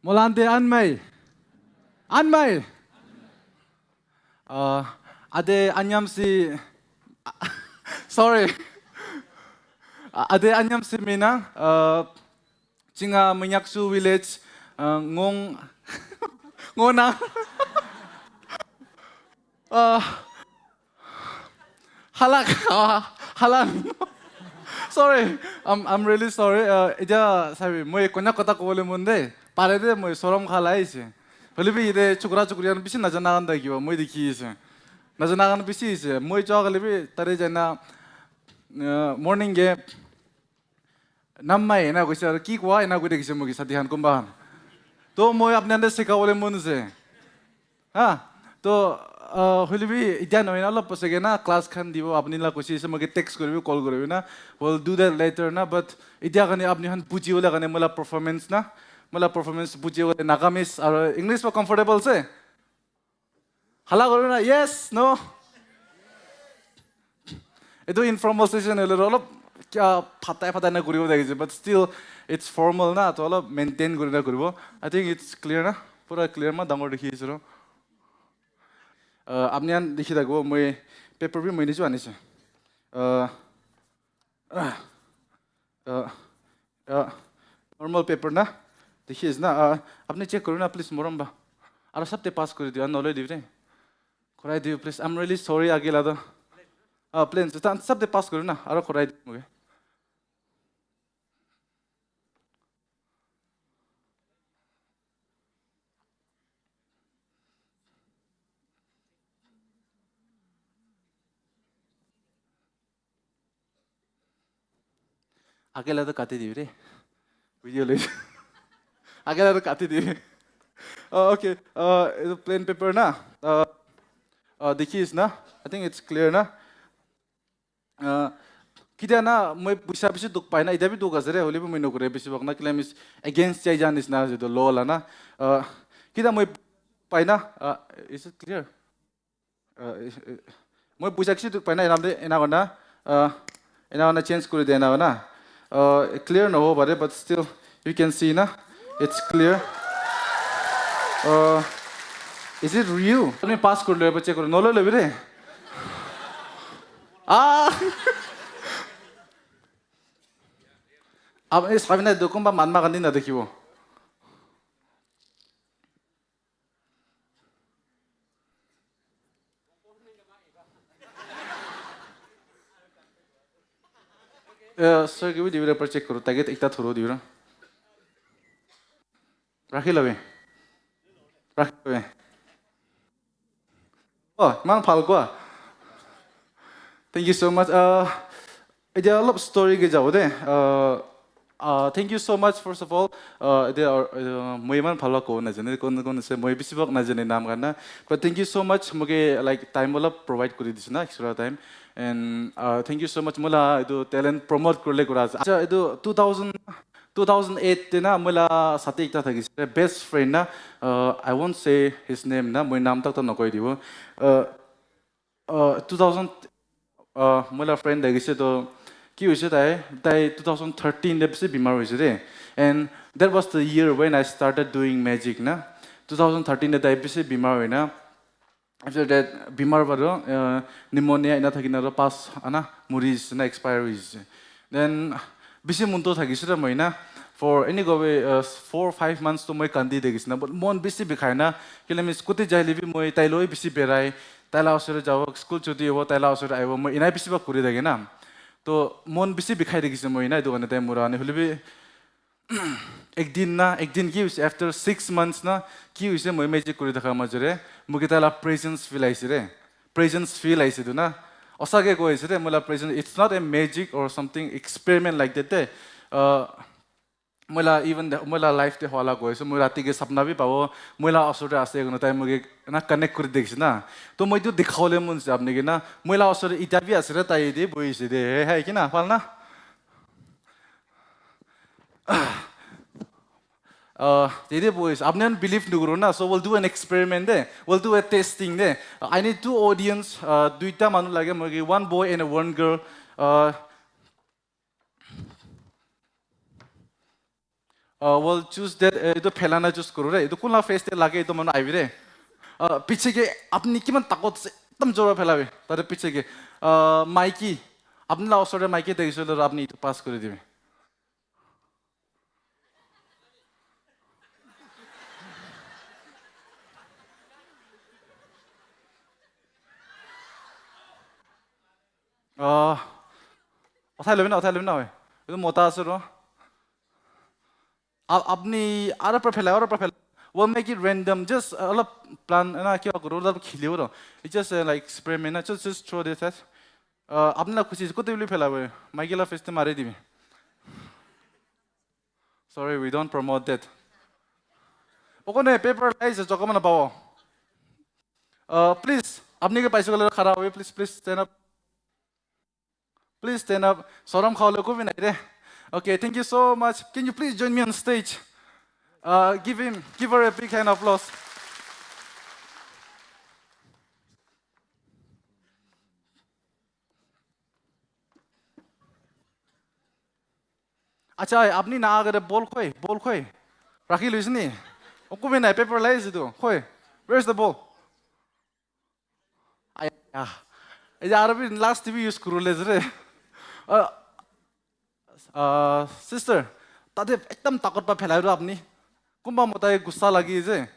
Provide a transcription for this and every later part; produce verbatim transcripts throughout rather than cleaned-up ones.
Molan de anmai. Anmai. Uh, ade anyam si. Sorry. Ade anyam si mina. Uh, chinga Manyaksu village. Uh, ngong. Ngona. Uh, Halak, ah, halan. Sorry, I'm, I'm really sorry. Uh, ija sabi, moi Konyak kotha kobole mon de. Pare de moi sorom khalai se. Holi bi ide chukra chukri an bisi najana kan da kiwa, moi dekhi se. Najana kan bisi se. Moi chok holi bi tare jana, uh, morning ge. Nammai ena koise aru ki koa ena koi thakise moke sati khan kunba khan. To moi apni khan te sikhabole mon ase. Ha? To, uh, hoile bi etiya nohoi na, olop pasake na class khan dibo, apni la khushi ase moke text kuribi, call kuribi na. We'll do that later na, but etiya karne apni khan buji bole karne moi la performance na. Moi la performance buji bole Nagamese aru English pa comfortable ase? Hala koribo na, yes, no? Etu informal session hoile olop kya phatai phatai na kuribo thakise, but still it's formal na, to olop maintain kori na kuribo. I think it's clear na? Pura clear ma, dangor dekhi ase ro. Uh, apni khan dekhi thakibo, moi paper bi moi nijo anise. Uh, uh, uh, normal paper na, dekhi ase na, uh, apni check kori na please, morom ba. Aru sab te pass kori diyo, noloi dibi de. Korai diyo please, I'm really sorry, age la to. Uh, plain, sab te pass kori na, aru korai diyo moke. Age la to kati dibi de. Video le. Age la to kati dibi. Uh, okay. Uh, etu plain paper na. Uh, uh, dekhi ase na. I think it's clear na. Uh, kitia na moi puisa bisi dukh pai na, etiya bi dukh ase re, hoile bi moi nokore bisi bhag na, kile is against chai janish na, je to law la na. Uh, kitia moi pai na. Uh, is it clear? Uh, eh, eh, moi puisa kisi dukh pai na, ena de, ena kona, uh, ena kona change kori de, ena kona. Uh, clear nohobo pare, but still, you can see na, it's clear. Uh, is it real? Apni pass kori lo, check kori, noloi lobi de. Ah! Apni sabi na, etu kunba manma khan na dekhibo. Eh, sir ke bi dibi de, check koro, target ekta thoro dibi na. Rakhi lobi. Rakhi lobi. Oh, iman bhal koa. Thank you so much. Uh, etiya olop story ke jabo de. Uh, uh, thank you so much, first of all. Uh, etiya, uh, moi iman bhal kobo najane, kon kon ase, moi bisi bhag najane naam khan na. But thank you so much, moke, like, time olop provide kori dise na, extra time. And, uh, thank you so much, moi la etu talent promote korile kora ase. Acha, etu two thousand, two thousand eight te na, moi la sati ekta thakise, best friend na, uh, I won't say his name na, moi naam tak to nokoi dibo. Uh, uh, two thousand, uh, moi la friend thakise to, ki hoise tai, tai two thousand thirteen te bisi bimar hoise de. And that was the year when I started doing magic na. Two thousand thirteen te tai bisi bimar hoi na. After that, bimar para, uh, pneumonia ena thaki na, pass ana, muri jise na, expire hoi jise. Then, bisi mon dukh thakise de moi na, for any go away, uh, four, five months to moi kandi thakise na, but mon bisi bikhai na, kile is kote jaile bi moi tai loi bisi berai, tai la osor te jabo, school chuti hobo, tai la osor te ahibo, moi ena bisi bhag kori thake na. To mon bisi bikhai thakise moi na, etu karne tai mura ani hoile bi, ek din na, ek din ki hoise, after six months na, ki hoise, moi magic kori thaka majot te, moke tai la presence feel ahise re. Presence feel ahise tu na. Osa ke koi ase re, moi la presence, it's not a magic or something experiment like that de. Uh, moi la even the, moi la life te hola koi ase, moi rati ke sapna bi pabo, moi la osor te ase koina tai moke na connect kori dekhise na. To moi etu dekhabole mon ase apni ke na, moi la osor te etiya bi ase re, tai ete bohi ase de, he, hai ki na, bhal na? Uh, ete boys, apni khan believe nokoro na, so we'll do an experiment de, we'll do a testing de. I need two audience, uh, duita manu lage, moke one boy and a one girl. Uh, Uh, we'll choose that, uh, etu phelana choose kuru re. Etu kunla face te lage etu manu aibi re. Uh, piche ke apni kiman takot ase, ekdam jora phelabi. Tare piche ke, uh, maiki. Apni la osor te maiki thakise le apni etu pass kuri dibi. Uh, uthai lobi na, uthai lobi na, oi. Etu mota ase ro. Ap-, apni aru pra phelai, aru pra phelai. We'll make it random. Just, uh, olop plan na kiba kuru, olop khili ro. It's just, uh, like experiment na. Just, just throw this at. Uh, apni la khushi, kote bhi phelai bo. Maiki la face te mari dibi. Sorry, we don't promote that. Okone paper lai ase, jaka mana pabo. Uh, please, apni ke paise koile khara hobi, please, please stand up. Please stand up. Sorom khawle ko bhi nai re. Okay, thank you so much. Can you please join me on stage? Uh, give him, give her a big hand of applause. Acha, apni na agare ball khoi, ball khoi. Rakhi loise ni? Oku bhi nai, paper lai ase tu. Khoi. Where's the ball? Aya. Eja aru bhi last bhi use kuru le re. Uh, uh, sister, tate ekdam takot pa phelai ro apni. Kunba mota ke gussa lagi ase.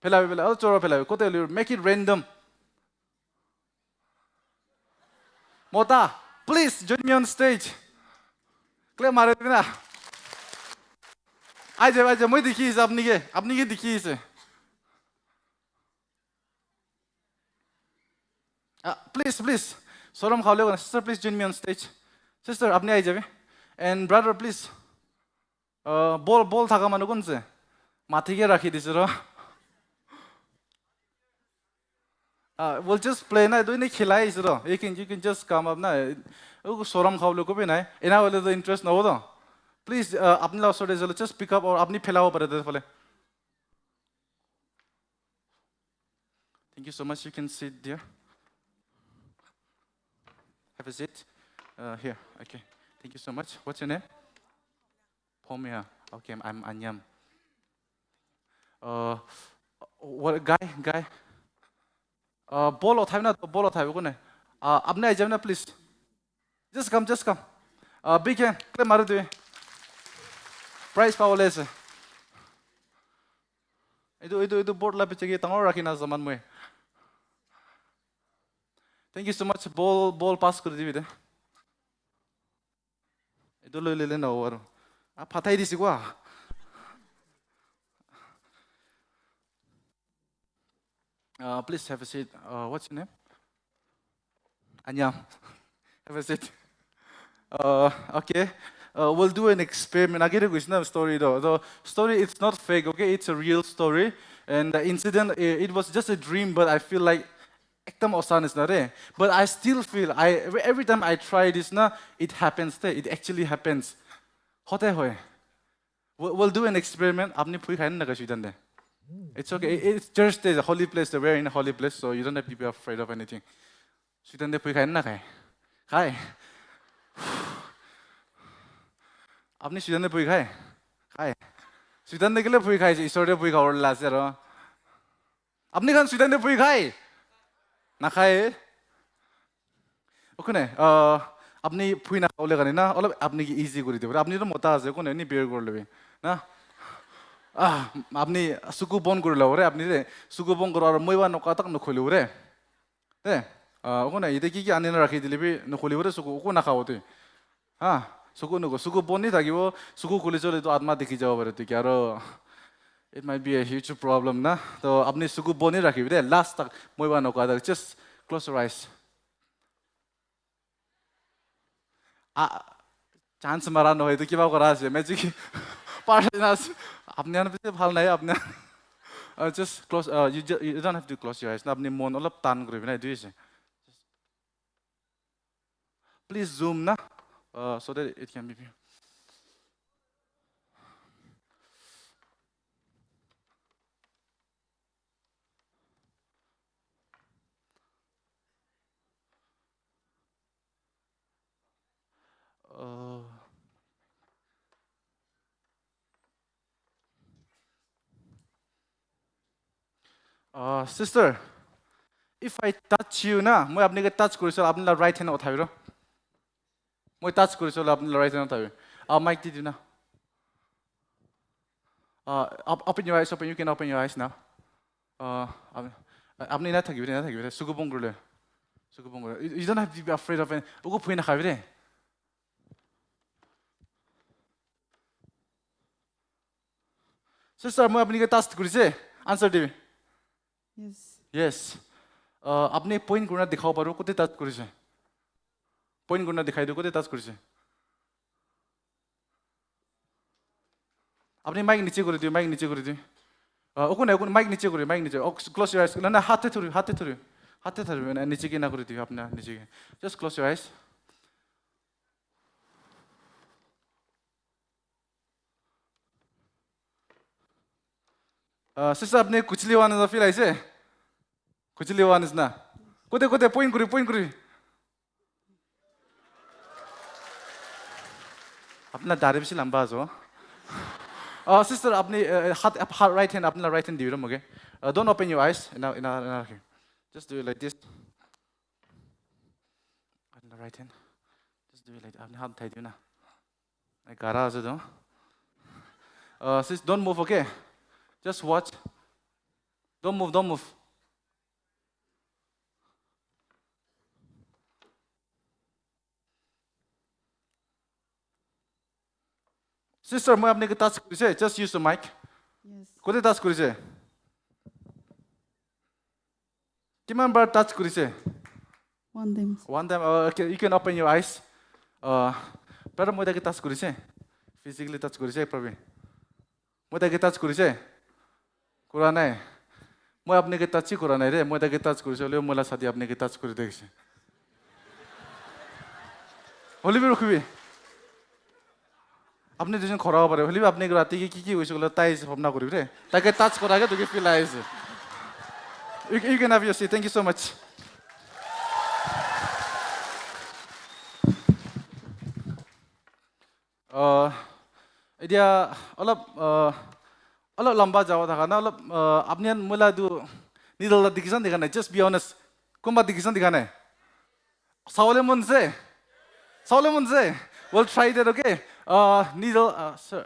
Phelai, phelai, aru chora phelai. Kote le, make it random. Mota, please join me on stage. Clap mare dibi na. Aija, aija, moi dikhi ase apni ke, apni ke dikhi ase. Ah, please, please. Sorom khawle kona. Sister, please join me on stage. Sister, apni aija be. And brother, please. Uh, ball, ball thaka manu kun ase? Mathi ke rakhi dise ro. Uh, we'll just play na, etu ene khilai ase ro. You can, you can just come up na. Eku sorom khawle ko bhi nai. Ena hoile to interest nahobo to. Please, uh, apni la osor te jale, just pick up or apni phelabo pare te phale. Thank you so much. You can sit there. Have a seat. Uh, here. Okay. Thank you so much. What's your name? Pomia. Okay, I'm Anyam. Uh, what guy? Guy. Uh, ball uthai na, ball uthai kone. Uh, apni aija na, please. Just come, just come. Uh, big hand, clap mari dibi. Prize pabo le ase. Etu, etu, etu board la piche ke dangor rakhi na saman moi. Thank you so much. Ball, ball pass kuri dibi de. Etu loi lele na aru. Ah, phatai dise kua. Uh, please have a seat. Uh, what's your name? Anyam. Have a seat. Uh, okay. Uh, we'll do an experiment. Again, it's not a story though. The story, it's not fake, okay? It's a real story. And the incident, i- it was just a dream, but I feel like ekdam osan nisna re. But I still feel, I, every time I try this na, it happens. Te, it actually happens. Hote hoy. We'll, we'll do an experiment. Apni phui khai na nakhai Sweden te? It's okay. It- It's church te, a holy place. We're in a holy place, so you don't have to be afraid of anything. Sweden te phui khai na nakhai? Khai. Apni Sweden te phui khai? Khai. Sweden te kile phui khai? Isor te phui khabo la ase ro. Apni khan Sweden te phui khai? Nakhai. Okone, uh, apni phui nakhawole karne na, olop apni ke easy kuri dibo. Apni to mota ase, okone, ni bear kuri lobi. Na? Ah, apni suku bon kuri lobo re, apni de. Suku bon kuri aru moi ba noka tak nukhulibo re. De, ah, okone, ite ki ki ani na rakhi dile bi nukhulibo re, suku, oku nakhabo te. Ha, suku nuko, suku bon ni thakibo, suku khuli chole to atma dikhi jabo pare, to kya ro, it might be a huge problem na. To apni suku bon ni rakhibi de, last tak, moi ba noka tak, just close your eyes. Ah, chance mara nohoi, to kiba kora ase, magic. Par na ase. Apni an bhi bhal nahi, apni an. Uh, just close, uh, you, ju- you don't have to close your eyes. Na, apni mon olop tan koribi na, etu ase. Please zoom na, uh, so that it can be viewed. Uh, Uh, sister, if I touch you na, মই আপোনাকে টাচ কৰিছো, আপুনি লা right hand উঠাবি ৰ। মই টাচ কৰিছো, লা আপুনি লা ৰাইট হেণ্ড উঠাবি। Uh, মাইক দি দিওঁ না। Uh, op- open your eyes, open, you can open your eyes now. Uh, up- আপুনি না থাকিবি, না থাকিবি, চকু বন্ধ কৰিলে। চকু বন্ধ কৰিলে। You, you don't have to be afraid of it. একো ভয় নাখাবি দেই। চিষ্টাৰ, মই আপোনাকে টাচ কৰিছে, আনচাৰ দিবি। Yes. য়েছ। আপুনি পইণ্ট কৰি দেখাব পাৰোঁ, ক'তে টাচ কৰিছে? পইণ্ট কৰি দেখাই দিওঁ, ক'তে টাচ কৰিছে? আপুনি মাইক নিচে কৰি দিয়ক, মাইক নিচে কৰি দিয়ক। আহ, একো নাই, একো নাই, মাইক নিচে কৰি, মাইক নিচে। অ, ক্ল'জ ইউৰ আইজ। নাই, নাই, হাতে ধৰি, হাতে ধৰি। হাতে ধৰি, মানে, নিচে কি না কৰি দিয়ক, আপোনাৰ নিচে কি। জাষ্ট ক্ল'জ ইউৰ আইজ। চিষ্টাৰ, আপুনি কুচলি হোৱা নিচিনা ফিল আহিছে? কুচলি হোৱা নিচিনা? ক'তে, ক'তে? পইণ্ট কৰি, পইণ্ট কৰি। আপোনাৰ দাড়ি বেছি লাম্বা আছে। অ, চিষ্টাৰ, আপুনি এ, হাত, হাত, ৰাইট হেণ্ড, আপোনাৰ ৰাইট হেণ্ড দিবি মোকে। Don't open your eyes. এনা, এনা, এনা ৰাখি। Just do it like this. আপোনাৰ right hand. Just do it like, আপুনি হাত উঠাই দিয়ক না। এই গাড়া আছে তো। Sis, don't move, okay? Just watch. Don't move, don't move. Sister, মই আপোনাকে টাচ কৰিছে, just use the mic. Yes. ক'তে টাচ কৰিছে? কিমান বাৰ টাচ কৰিছে? One time. One time, uh, okay, you can open your eyes. Uh, brother, মই তাকে টাচ কৰিছে, ফিজিকেলি টাচ কৰিছে, প্ৰবীণ? মই তাকে টাচ কৰিছে? কৰা নাই। মই আপোনাকে টাচেই কৰা নাই ৰে, মই তাকে টাচ কৰিছে, হ'লেও মোলা চাদি আপোনাকে টাচ কৰি দেখিছে। হলিবি ৰখিবি। আপুনি দুজন খৰা হ'ব পাৰে, হ'লেও আপুনি ৰাতি কি কি কি হৈছে ক'লে তাই ভাৱনা কৰিবি দেই। তাকে টাচ কৰাকে তোকে ফিল আহিছে। You, you can have your seat. Thank you so much. আহ, এতিয়া অলপ আহ, অলপ লম্বা যাব থকা না, অলপ আহ, আপুনি ইয়াত মোলা এইটো নিডল এটা দেখিছে নে দেখা নাই? Just be honest. কোনোবা দেখিছে নে দেখা নাই? চাবলৈ মন আছে? চাবলৈ মন আছে? We'll try that, okay? Uh, needle, uh, sir.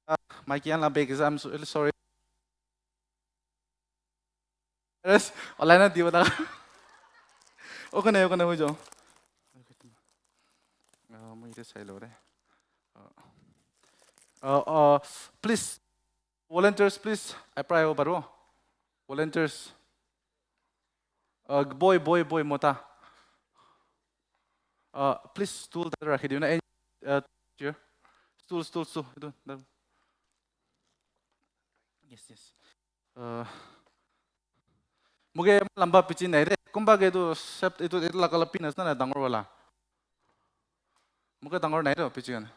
Uh, মাইকী আন বেগ আছে, I'm so- really sorry. Yes, অনলাইনত দিব লগা। একো নাই, একো নাই, হৈ যাব। আহ, মই এতিয়া চাই লওঁ দে। প্লিজ, ভলেণ্টিয়াৰ্ছ, প্লিজ, এপ্ৰাই হ'ব পাৰোঁ? ভলেণ্টিয়াৰ্ছ। বয়, বয়, বয়, মতা। প্লিজ, ষ্টুল তাতে ৰাখি দিওঁ না। চেয়াৰ। Stool, stool, stool. এইটো, য়েছ, য়েছ। মোকে ইমান লম্বা পিচি নাই ৰে। কোনোবাকে এইটো চেপ, এইটো, এইটো লগা অলপ পিন আছে না, ডাঙৰৱালা। মোকে ডাঙৰ নাই ৰ পিচি কাৰণে।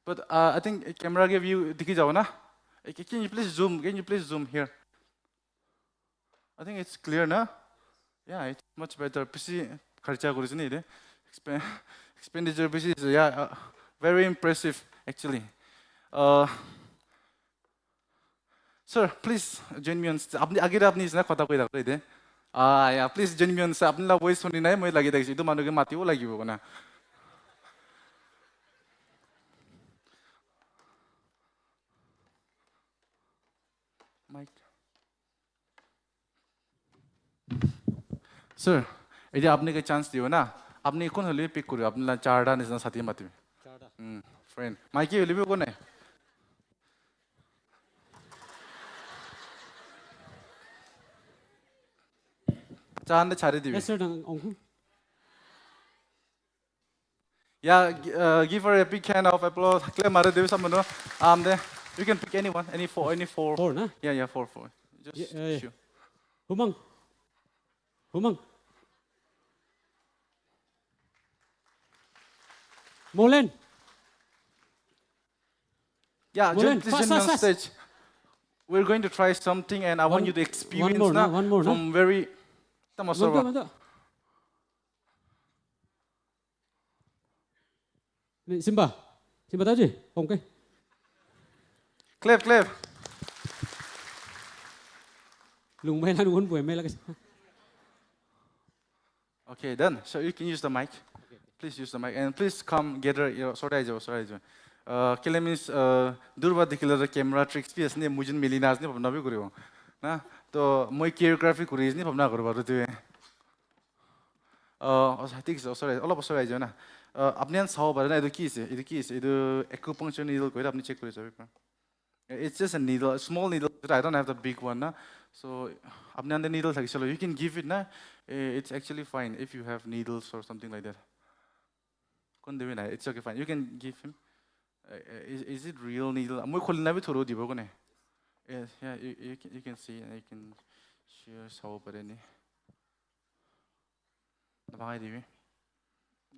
But uh, I think camera কে ভিউ দেখি যাব না? Can you please zoom? Can you please zoom here? I think it's clear না? Yeah, it's much better. পিচি খৰচা কৰিছে নি দে? Expenditure পিচি, yeah, uh, very impressive actually. Uh, Sir, please join me on stage. আপুনি আগেৰে আপুনি নিচিনা কথা কৈ থাকক দে। আহ, yeah, please join me on stage. আপুনি লা ভইচ শুনি নাই, মই লাগি থাকিছে। এইটো মানুহকে মাতিব লাগিব না। মাইক। ছাৰ, এতিয়া আপোনাকে চান্স দিব না। আপুনি কোন হ'লে পিক কৰিব? আপোনাক চাৰিটা নিচিনা ছাতি মাতিম। ফ্ৰেণ্ড। মাইকী হ'লে একো নাই। চাহান দে ছাড়ি দিবি। Yes, sir. Ang, ang, Yeah, gi- uh, give her a big hand of applause. Clap মাৰি দিবি চাম মানুহ। Um, there. You can pick anyone, any four, any four. Four na? Yeah, yeah, four, four. Just Yeah, yeah, yeah. Sure. Humang. Humang. Molen. Yeah, Molen, join, please fast, join me fast, on fast. Stage. We're going to try something, and I want One- you to one experience more, na, no? One more, no? From very. Tama, Mantu, Sorba. mantu. Ni Simba. Simba tahu je? Okay. Clap, clap. Lungmai lan won buai mai lagi. Okay, done. So you can use the mic. Please use the mic and please come gather. Yo, sorry, ajo, sorry, ajo. Uh, kile means, uh, durba dikile the camera tricks pi asne mujin milina asne bhabna bhi koribo. Na, to moi choreography kori asne bhabna koribo aru tu. Uh, oh, thik ase, sorry, olop sorry ajo na. Uh, apni an sao bare na, etu ki ase, etu ki ase, etu acupuncture needle koi, apni check kori sabi. It's just a needle, a small needle. I don't have the big one, na. So, apni ande needle thakisile, you can give it, na. Eh, it's actually fine if you have needles or something like that. Kon debi na, it's okay, fine. You can give him. Uh, uh, is, is it real needle? Moi khulina bhi thoro dibo kone. Yes, yeah, you, you, can, you can see, you can share sabo pare ni. Napakai dibi.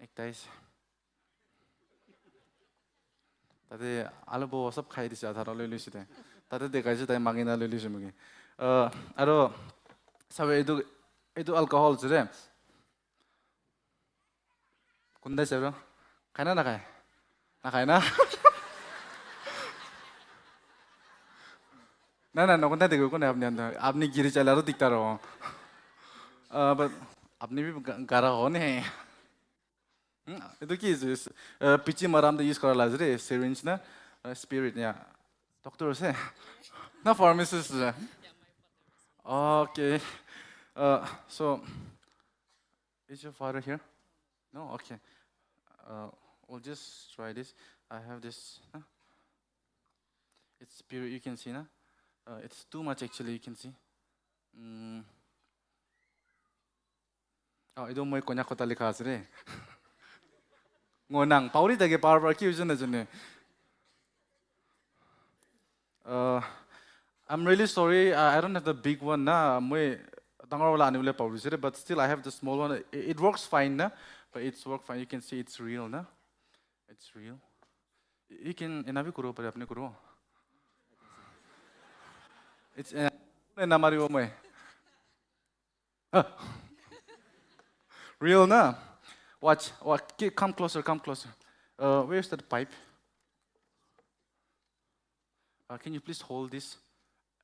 Ekta ase. Tate alu bo sob khai dise, adha loi loise tai. Tate dekhai ase tai mangina loi loise moike. Uh, aro sabe etu, etu alcohol ase de. Kunta ase bro? Khai na nakhai? Nakhai na? Na, na, na, kunta dekho, kone apni anda? Apni giri chale aro diktar hobo. Uh, but apni bhi ga-, gara ho ne. Hmm? Etu ki use, uh, pichi maram te use kora la ase de, syringe na, uh, spirit ya. Doctor ase? Na pharmacist ase? Okay. Uh, so, is your father here? No? Okay. Uh, we'll just try this. I have this. Huh? It's spirit, you can see, na? Uh, it's too much actually, you can see. Mm. Oh, etu moi konyak kotha likha ase de. Ngo nang, pauri thake bar bar ki hoise na jane. Uh, I'm really sorry, I, I don't have the big one na. Moi dangor wala anibole pauri ase de, but still I have the small one. It, it works fine na, but it's work fine. You can see it's real na. It's real. You can, ena bhi koribo pare, apni koribo. It's, uh, ena maribo moi. Ah. Real na? Watch, watch. Ki-, come closer, come closer. Uh, where's that pipe? Uh, can you please hold this?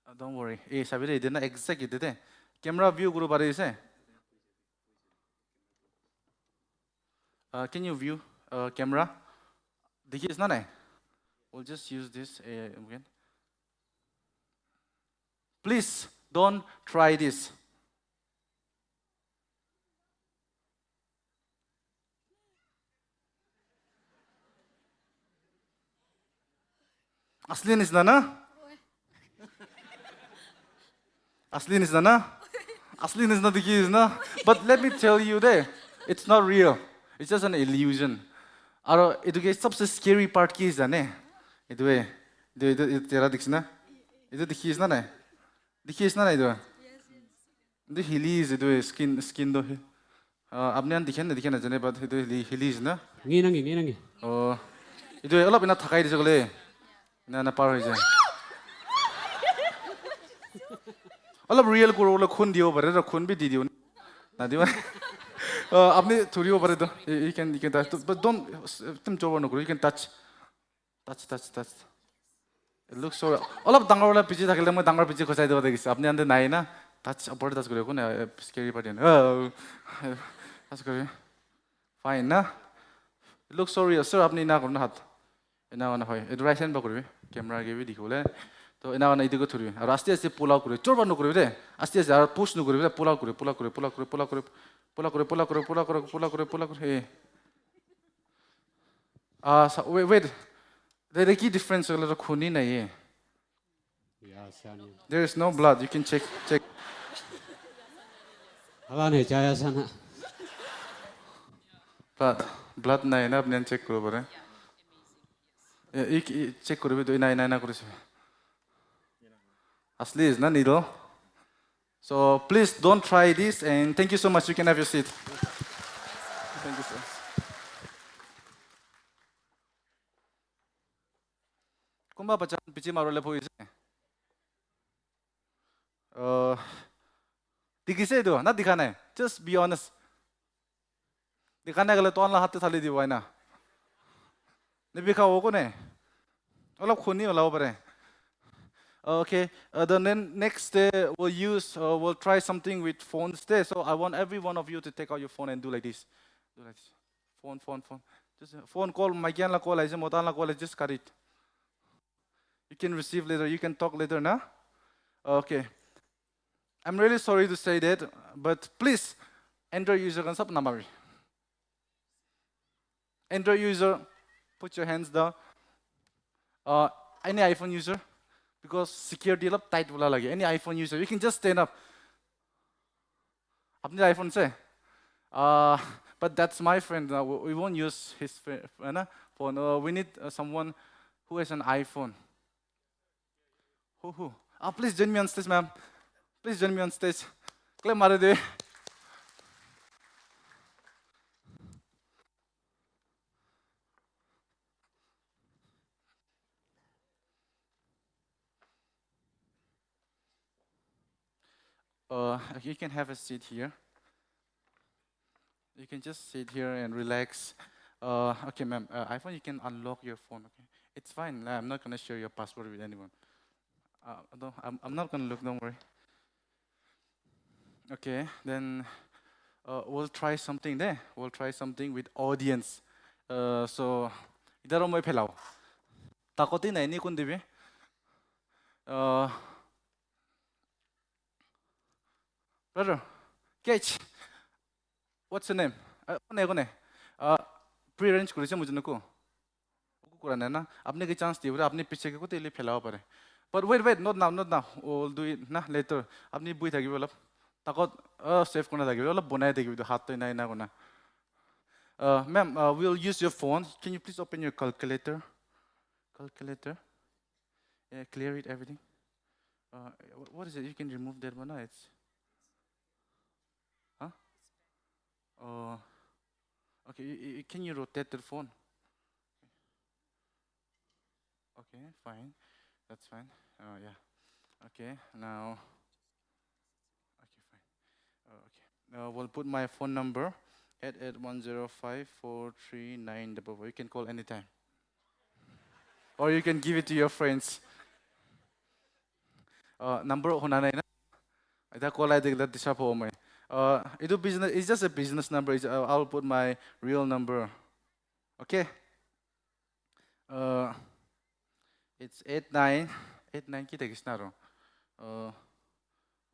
Uh, don't worry. Eh, sabi de, ede na exact ede de. Camera view koribo pare ase? Uh, can you view, uh, camera? Dikhi ase na nai? We'll just use this, uh, again. Please don't try this. Asli nisna na? Asli nisna na? Asli nisna dikhi ase na? But let me tell you de, it's not real. It's just an illusion. Aro etu ke sabse scary part ki ase jane? Etu he. Etu, etu, etu tera dikhi ase na? Etu dikhi ase na nai? Dikhi ase na nai etu? Etu hili ase etu he, skin, skin to he. Ah, apni khan dikhe na dikhe na jane, but etu hili, hili ase na? Ngi nangi, ngi nangi. Oh. Etu olop ena thakai dise koile. Ena, ena par hoi jai. Olop real koribo le khun dibo pare, to khun bhi di dibo. Na dibo. Ah, apni thuribo pare to. You, you can, you can touch. But don't, ekdum jobor nokoribo. You can touch. Touch, touch, touch. It looks so, olop dangor wala biji thakile moi dangor biji khosai dibo dekhi ase. Apni khan te nai na? Touch, upor touch koribo, kone, eh, scary part yan. Oh. Touch koribo. Fine na? It looks so real. Sir, apni ena korna hat. Ena mana hoi. Etu right hand pa koribi. Camera ke bhi dikhibole. To ena mana etu ke thoribi. Aru aste aste pull out koribi. Jor para nokoribi de. Aste aste aru push nokoribi de. Pull out koribi, pull out koribi, pull out koribi, pull out koribi. Pull out koribi, pull out koribi, pull out koribi, pull out koribi, pull out koribi. Hey. Ah, sa-, wait, wait. There is key difference, a lot of khun hi nahi hai. There is no blood. You can check, check. Hala nahi chaya sana. Blood, blood nahi na, apni check koribo pare. Eh, ik, ik, check koribi to, ena, ena, ena korise. Asli is na needle. So please don't try this, and thank you so much. You can have your seat. Thank you, sir. Kunba bacha piche maribole bohi ase? Uh, dikhi ase etu? Na dikha nai? Just be honest. Dikha nai koile tohan la hath te thali dibo, hai na? Nibikha hobo kone? Olop khun hi olabo pare. Okay, uh, the nen- next day we'll use, uh, we'll try something with phones there. So I want every one of you to take out your phone and do like this. Do like this. Phone, phone, phone. Just uh, phone call, my la call, I say, Motan la call, just cut it. You can receive later, you can talk later, na? Okay. I'm really sorry to say that, but please, Android user kan sab namari. Android user, put your hands down. Uh, any iPhone user? Because security lab tight wala lagi. Any iPhone user, you can just stand up. Apni iPhone se? Uh, but that's my friend. Uh, we, we won't use his fri- uh, na, phone. Uh, we need uh, someone who has an iPhone. Who, who? Ah, please join me on stage, ma'am. Please join me on stage. Clap mare de. Uh, you can have a seat here. You can just sit here and relax. Uh, okay, ma'am. Uh, iPhone, you can unlock your phone. Okay, it's fine. I'm not gonna share your password with anyone. Uh, don't, I'm, I'm not gonna look. Don't worry. Okay, then uh, we'll try something there. We'll try something with audience. Uh, so, idhar moi phelao. Takoti nahi ni kun dibi. Uh, brother, catch. What's your name? Uh, kone, kone. Uh, pre-arrange kurise mujhe nako. Oku kura nai na. Apni ke chance diye, apni piche ke kote le phelao pare. But wait, wait, not now, not now. We'll do it na later. Apni bui thakibo olop. Takot, uh, save kona thakibo, olop bonai thakibo, hat to nai na kona. Uh, ma'am, uh, we'll use your phone. Can you please open your calculator? Calculator. Yeah, clear it, everything. Uh, wh- what is it? You can remove that one. No? It's, huh? Uh, okay, you, you, can you rotate the phone? Okay, fine. That's fine. Uh, yeah. Okay, now. Okay, fine. Uh, okay. Uh, we'll put my phone number at eight one zero five four three nine double four. You can call anytime. Or you can give it to your friends. Uh, number hona nai na. Ita call ai dikla disturb ho mai. Uh, itu business, it's just a business number. It's, uh, I'll put my real number. Okay. Uh, it's eight nine, eight nine kita kisnaro. Uh,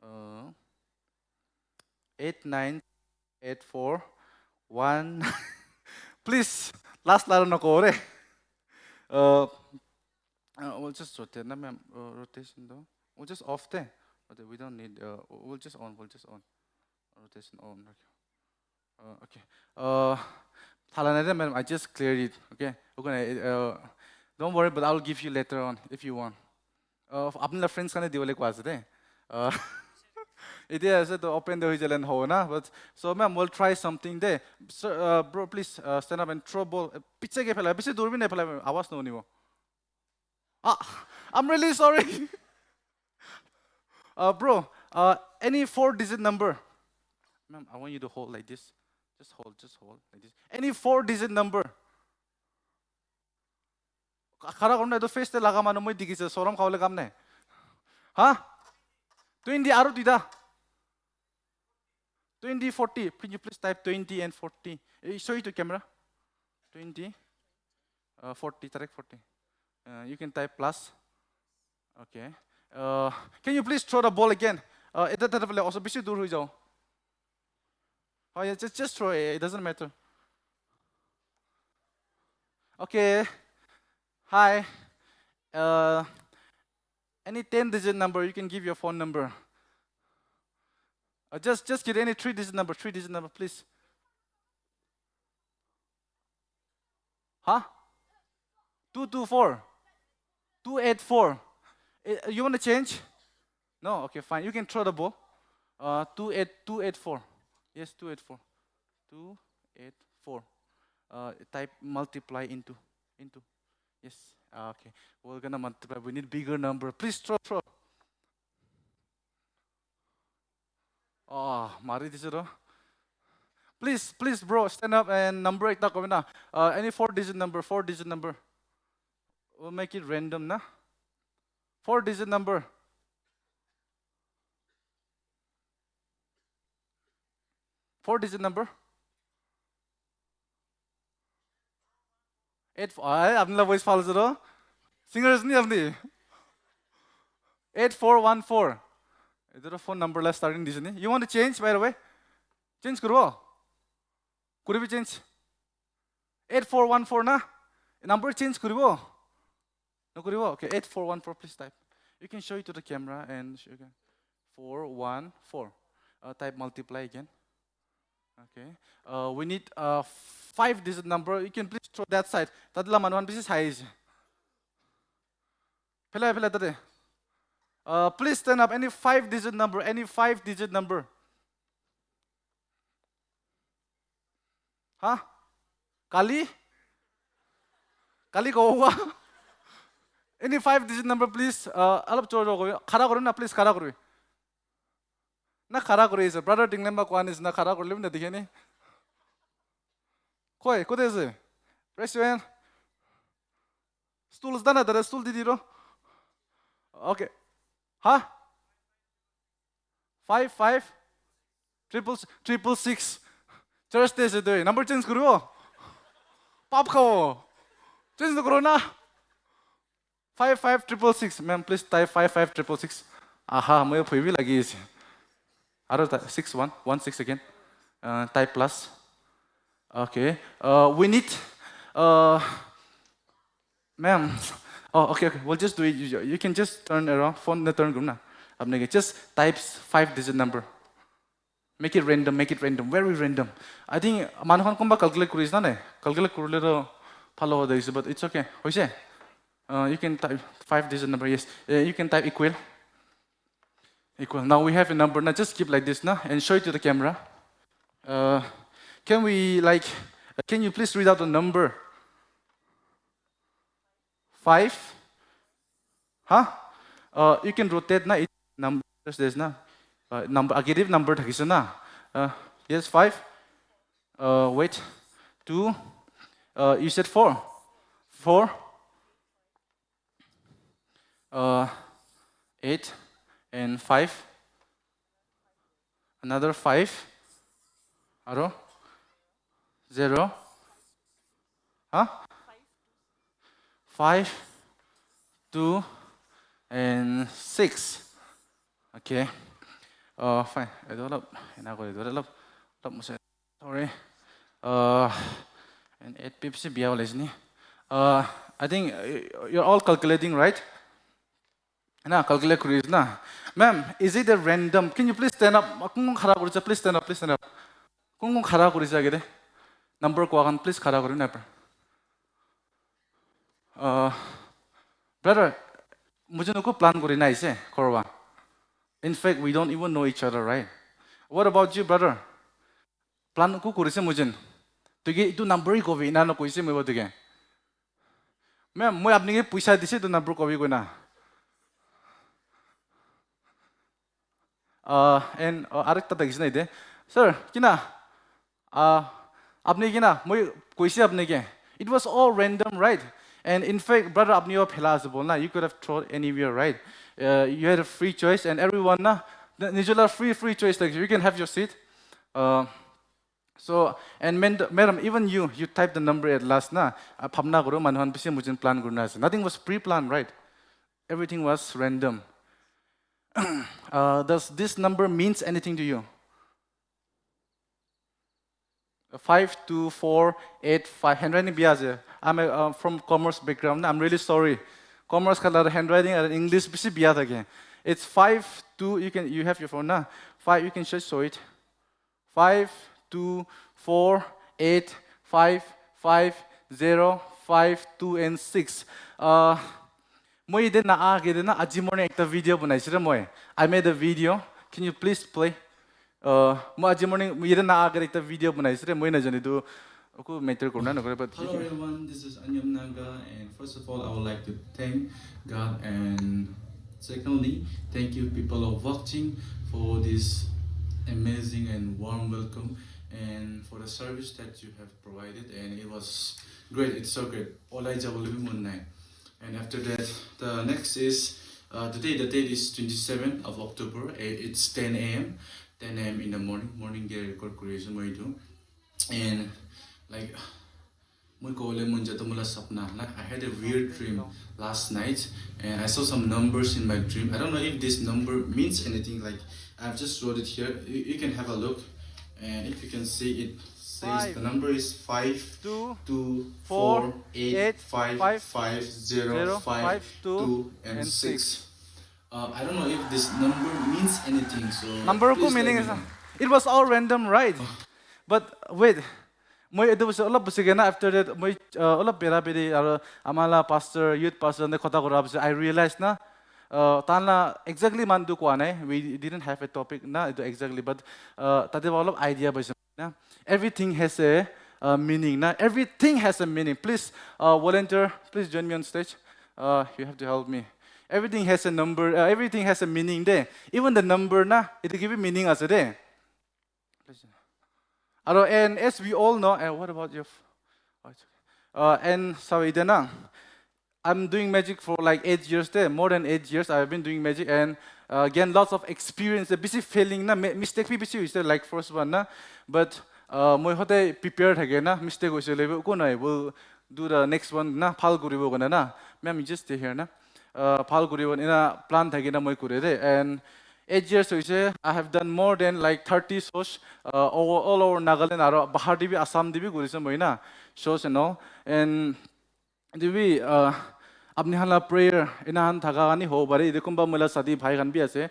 uh, eight nine eight four one. Please, last laro na kore. Uh, uh, we'll just rotate na, ma'am. Uh, rotation though. We'll just off there. But we don't need. Uh, we'll just on. We'll just on. Rotation on. Okay. Uh, okay. Uh, thala nai de, madam. I just cleared it. Okay. Okay. Uh, don't worry, but I'll give you later on if you want. Uh, apni la friends kane dibole koa ase de. Uh, ite ase to open de hoi jale ho na. But so, ma'am, we'll try something de. Sir, uh, bro, please uh, stand up and throw ball. Uh, piche ke phelai. Piche dur bhi nahi phelai. Awaaz nahi honibo. Ah, I'm really sorry. Uh, bro, uh, any four digit number? Ma'am, I want you to hold like this. Just hold, just hold like this. Any four digit number? Khara korna, etu face te laga manu moi dikhise, sorom khabole kam nai. Ha? Twenty aru duita. Twenty, forty. Can you please type twenty and forty? Eh, show it to camera. Twenty, uh, forty, direct forty. Uh, you can type plus. Okay. Uh, can you please throw the ball again? Uh, এটা এটা ফালে also বেছি দূৰ হৈ যাও. Oh yeah, just just throw it. It doesn't matter. Okay. Hi. Uh, any ten digit number, you can give your phone number. Uh, just just get any three digit number, three digit number, please. Huh? Two two four. Two eight four. Eh, you want to change? No? Okay, fine. You can throw the ball. Uh, two eight, two eight four. Yes, two eight four. Two eight four. Uh, type multiply into. Into. Yes. Ah, okay. We're gonna multiply. We need bigger number. Please throw, throw. Oh, mari dise to. Please, please, bro, stand up and number ekta kobi na. Uh, any four digit number, four digit number. We'll make it random na. Four digit number. Four digit number. Eight. I, আপোনালোকৰ ভইচ ভাল আছে তো। Singers নি আপুনি? Eight four one four। এইটো phone number লাই ষ্টাৰ্টিং দিছে নি? You want to change, by the way? Change কৰিব? কৰিবি change? Eight four one four না? নাম্বাৰ চেঞ্জ কৰিব? নকৰিব? Okay, eight four one four, please type. You can show it to the camera and you can. Four one four. Uh, type multiply again. Okay. Uh, we need a five digit number. You can please throw that side. তাত মানুহ বেছি চাই আহিছে। ফেলাই, ফেলাই তাতে। Uh, please stand up. Any five digit number. Any five digit number. হা? কালি? কালি ক'ব কোৱা? Any five digit number, please. Uh, অলপ জোৰ জোৰ কৰি। খাৰা কৰিবি না, প্লিজ খাৰা কৰিবি। না, খাৰা কৰি আছে। ব্ৰাদাৰ টিংলেম্বা কোৱা নিচিনা খাৰা কৰিলে না দেখে নি? কই, ক'তে আছে? Raise your hand. ষ্টুল আছে না, দাদা, ষ্টুল দি দি ৰ। Okay. হা? Five five triple triple six. চাৰ্চ আছে তই। নাম্বাৰ চেঞ্জ কৰিব? পাপ খাব। চেঞ্জ নকৰো না। Five five triple six. Ma'am, please type five five triple six. আহা, মই ভয়বি লাগি আছে। আৰু তা-, six one, one six again. Uh, type plus. Okay. Uh, we need, uh, ma'am. Oh, okay, okay. We'll just do it. You, you can just turn around. Phone নে টাৰ্ণ কৰিম না। আপোনালোকে just type five digit number. Make it random, make it random, very random. I think মানুহখন কোনোবা কেলকুলেট কৰিছে না নাই? কেলকুলেট কৰিলেতো ভাল হ'ব দেখিছোঁ, but it's okay. হৈছে? Uh, you can type five digit number, yes. Uh, you can type equal. Equal. Now we have a number. Now just keep like this, na, and show it to the camera. Uh, can we, like, uh, can you please read out the number? Five? Huh? Uh, you can rotate, na, it number, there's, na. Uh, number, negative number থাকিছে না? Uh, yes, five. Uh, wait. Two. Uh, you said four. Four. Uh, eight and five. Another five. আৰু zero. Huh? Five, two, and six. Okay. Uh, fine. এইটো অলপ এনে কৰি দিওঁ। অলপ, অলপ মুছে। Sorry. Uh, and eight পিপচি বিয়া ওলাইছে নি? Uh, I think, uh, you're all calculating, right? না, কেলকুলেট কৰিছে না। Ma'am, is it a random? Can you please stand up? কোন কোন খাৰা কৰিছে? Please stand up, please stand up. কোন কোন খাৰা কৰিছে আগেৰে? নাম্বাৰ কোৱা কাৰণে প্লিজ খাৰা কৰিম না। Uh, brother, मुझे नको प्लान কৰি নাইছে কৰবা। In fact, we don't even know each other, right? What about you, brother? Plan नको কৰিছে मुझे। তোকে এইটো নাম্বাৰ ই কবি না নকৈছে মই গতিকে। মেম, মই আপোনাকে পইচা দিছে, এইটো নাম্বাৰ কবি কৈ না। Uh, and, uh, আরেকটা দেখিছে না এতে? স্যার, কি না? Uh, আপনি কি না? মই কৈছে আপোনাকে। It was all random, right? And in fact, brother, আপনিও ফেলা আছে বল না। You could have thrown anywhere, right? Uh, you had a free choice and everyone না, নিজলা free, free choice দেখিছে। You can have your seat. Uh, so, and men-, madam, even you, you type the number at last না। Uh, ভাবনা কৰোঁ, মানুহখন পিছে मुझे प्लान কৰি না আছে। Nothing was pre-planned, right? Everything was random. Uh, does this number means anything to you? Five two four eight five. Handwriting বিয়া আছে। I'm a, uh, from commerce background. I'm really sorry. Commerce খালাৰ handwriting আৰু English বেছি বিয়া থাকে। It's five two. You can, you have your phone না? Five, you can just show it. Five two four eight five five zero five two and six. Uh, মই এদিন না আগে দিনা আজি মৰ্ণিং একটা ভিডিঅ' বনাইছোঁ ৰে মই। I made a video. Can you please play? Uh, মই আজি মৰ্ণিং এদিন না আগে একটা ভিডিঅ' বনাইছোঁ ৰে, মই নাজানো এইটো একো মেটাৰ কৰে না নকৰে, but hello everyone, this is Anyam Naga, and first of all, I would like to thank God, and secondly, thank you people of watching for this amazing and warm welcome and for the service that you have provided, and it was great, it's so great. ওলাই যাবলৈ মন নাই। And after that, the next is, Uh, today, the date is twenty-seventh of October. I- It's ten a m, ten a m in the morning. Morning ke record kuri ase moi etu. And, like, moi kobole mon jai tu moi la sapna. Like, I had a weird dream last night, and I saw some numbers in my dream. I don't know if this number means anything. Like, I've just wrote it here. You, you can have a look, and if you can see, it says the number is five two four eight five five zero five two and six. Uh, I don't know if this number means anything. So Number ko please let meaning me is know. It was all random, right? But wait, মই এইটো বস্তু অলপ বেছিকৈ না, after that মই uh, অলপ বেৰা বেৰি আৰু আমাৰ লা pastor, youth pastor নে কথা কৰা পিছত I realize না, uh, তান লা exactly ইমানটো কোৱা নাই, we didn't have a topic না এইটো exactly, but uh, তাতে অলপ idea পাইছোঁ না. Everything has a uh, meaning না, everything has a meaning. Please, uh, volunteer, please join me on stage. Uh, you have to help me. Everything has a number, uh, everything has a meaning they. Even the number না, এইটো কিবা meaning আছে দে. আৰু and as we all know, uh, what about your? F- oh, it's okay. Uh, and চাব এতিয়া না, I'm doing magic for like eight years দে, more than eight years I have been doing magic and uh, gain lots of experience. বেছি failing না, me- mistake B বেছি হৈছে, like first one না, but uh, মই সদায় prepare থাকে না, mistake হৈছে বুলিব একো নাই, we'll do the next one না, ভাল কৰিব কাৰণে না, মেম just stay here না, uh, ভাল কৰিব এনে plan থাকে না মই কৰে দে. And eight years হৈছে, I have done more than like thirty shows uh, all, all over Nagaland আৰু বাহিৰ দিবি, আছাম দিবি কৰিছোঁ মই না, shows and all. And দিবি uh, আপুনি হালা prayer এনাহান থকা আনি হ'ব পাৰে, এইটো কোনোবা মোলা চাদি ভাই খান বি আছে.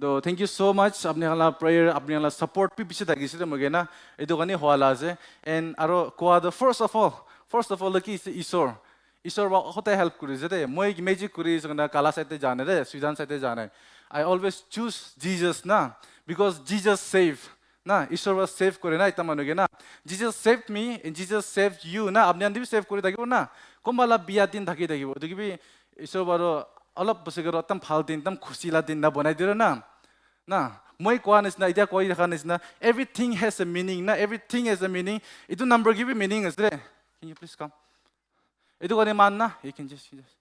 তো thank you so much, আপুনি হালা prayer, আপুনি হালা support বি পিছে থাকিছে দে মোকে না, এইটো কাৰণে হোৱালা আছে. And আৰু কোৱা the first of all, first of all কি হৈছে, ঈশ্বৰ, ঈশ্বৰ বা সদায় help কৰিছে দে. মই magic কৰি আছোঁ কাৰণে কালা চাইডে যোৱা নাই দে, চুইডান চাইডে যোৱা নাই. I always choose Jesus না, because Jesus save না, ঈশ্বৰ বা save কৰে না এটা মানুহকে না. Jesus saved me and Jesus saved you না, আপুনি আনি save কৰি থাকিব না, কোনোবা অলপ বিয়া দিন থাকি থাকিব, এইটো কিবি ঈশ্বৰ বাৰু অলপ বেছি কৰি একদম ভাল দিন, একদম খুচিলা দিন না বনাই দিলে না. না, মই কোৱা নিচিনা, এতিয়া কৈ থকা নিচিনা, everything has a meaning না, everything has a meaning. এইটো number কিবি meaning আছে দে. Can you please come? এইটো কাৰণে মান না, you can just, just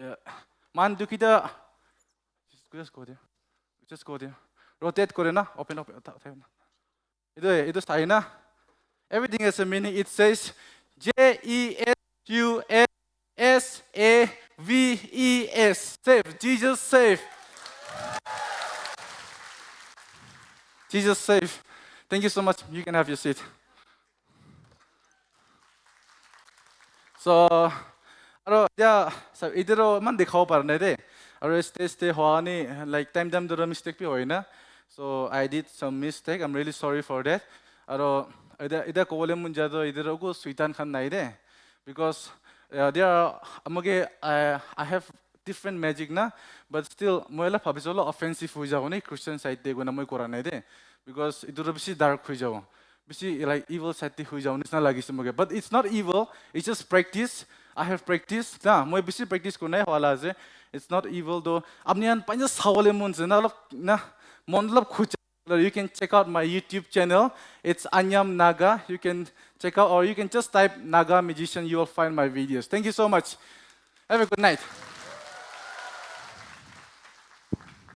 uh, মান দুখিতা, just, just go there, just go there, rotate কৰে না, open, open, উঠা- উঠাই না. এইটো, এইটো চাই না, everything has a meaning. It says J E S U S S A V E S. Save. Jesus save. Jesus save. Thank you so much. You can have your seat. So, আৰু এতিয়া চাওক, এতিয়াতো ইমান দেখাব পৰা নাই দেই। আৰু stage stay হোৱা নি, like, টাইম টাইম ধৰ মিষ্টেক বি হয় না। So I did some mistake. I'm really sorry for that. আৰু এতিয়া, এতিয়া ক'বলৈ মন যায় তো, এতিয়া একো চুইটান খান নাই দেই। Because uh, there are, আমাকে, uh, I have different magic না, but still মই অলপ ভাবিছোঁ অলপ অফেন্সিভ হৈ যাব নি, খ্ৰীষ্টিয়ান চাইডে গৈ না মই কৰা নাই দেই। Because এইটোতো বেছি ডাৰ্ক হৈ যাব, বেছি, like, evil চাইডে হৈ যাব নিচিনা লাগিছে মোকে। But it's not evil, it's just practice. I have practice না, মই বেছি প্ৰেক্টিছ কৰা নাই, হোৱালা আছে। It's not evil তো। আপুনি ইয়াত পাঞ্জা চাবলৈ মন আছে না, অলপ না, মন অলপ খুজে, you can check out my YouTube channel. It's Anyam Naga. You can check out, or you can just type Naga Magician. You will find my videos. Thank you so much. Have a good night.